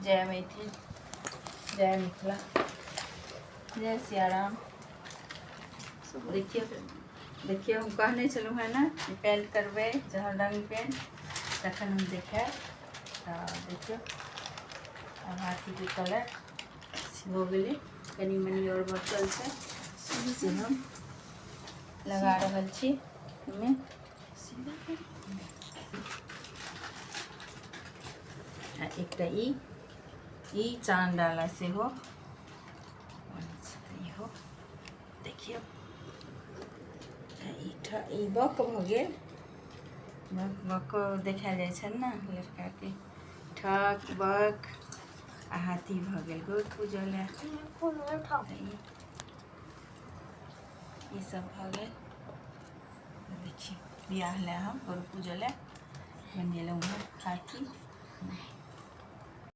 जय मैथिल, जय मिथिला, जय सियाराम। देखियौ देखियौ, हम कहने छलहुँ हेँ ने जे पेंट करबै जहन रङ्ग पेंट तखन हम देखायब। तऽ देखियौ, आब हाथीके कलर भऽ गेलै, कनि मनि आओर बचल छै से हम लगा रहल छी एहिमे। आ एकटा ई ई चान डाला सेहो बनै छै, तऽ इहो देखियौ। ई बक भऽ गेल, बक बक देखायल जाइ छनि ने लड़काके, ठक बक आ हाथी भऽ गेल गोर पूजऽ लए। ई सब भऽ गेल। देखियौ, बियाह लए हम गोर पूजऽ लए बनेलहुँ हँ हाथी।